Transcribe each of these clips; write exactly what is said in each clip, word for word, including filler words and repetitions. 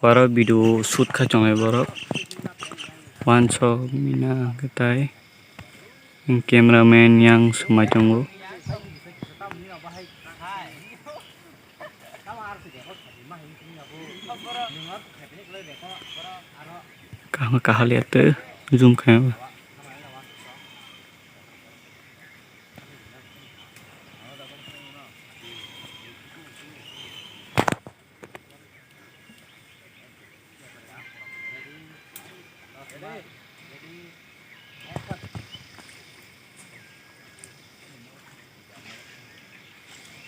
Oro video shoot khai tongo borok. Wansok mina hwnkhe tai cameraman yang swmai tongo. Kaham kahaliya tei zoom khai.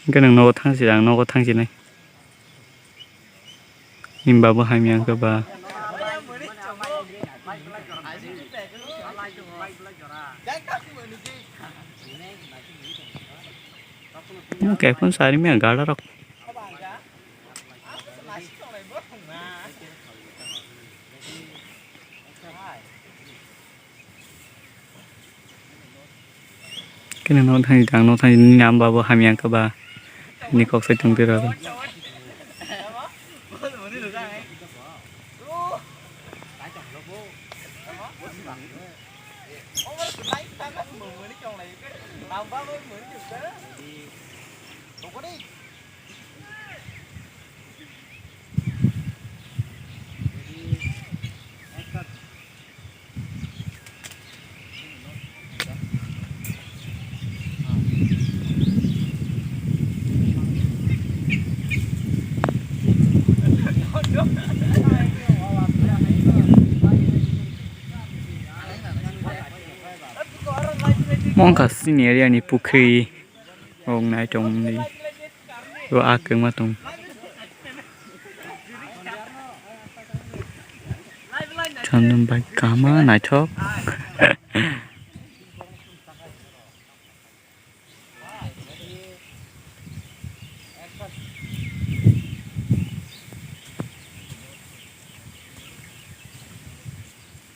Hwnkhe nwng nogo thangsi, ang nogo thangsinai. Himba bo hamya wngkha ba. Omo kaiphun sari maya gada rok. Khe nwng nogo thangsi, ang nogo thangsi, nini ama ba bo hamya wngkha ba, nini kok sai tongtwi rw. Mongkha chini area ni pukhri. Rok nai tong di. Bo a kwma tong. Chandon bai kama naithok.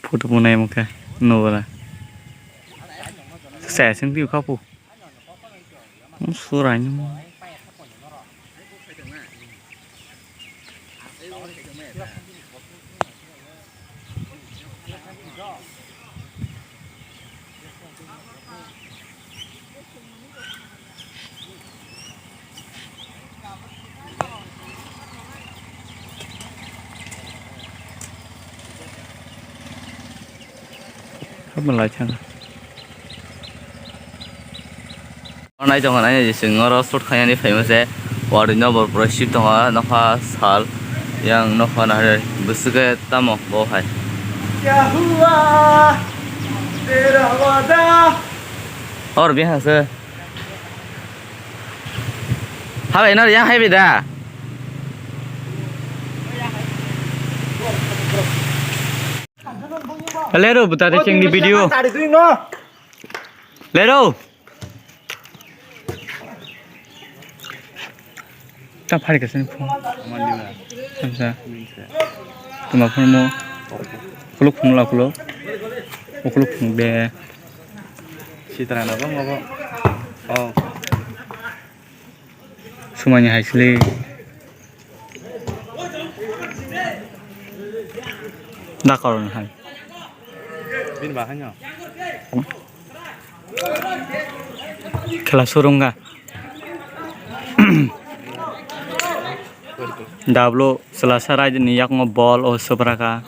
Photo bo nai mokhe nubra. Saya sing piu khapu. Surai ni. Hapma lai thang. Nai tongo nai je chwng oro shoot khainani phaima se wari no bo pura sip tongo nokha sal yang nokha nahar bwswk khe tamo bo hai. Or bihang se. Habai no yang hai bida. Lero buta de chengdi video. Lero. Ta phari kasen phone. Samsa. Tuma phone mo. Kuluk phone la kuluk. Kuluk phone be. Sitra na bang bang. Oh. Sumani hai sili. Da karon hai. Bini bahai no. Khela surunga. Dablo selasa raid ni yakmo bol o sobraka.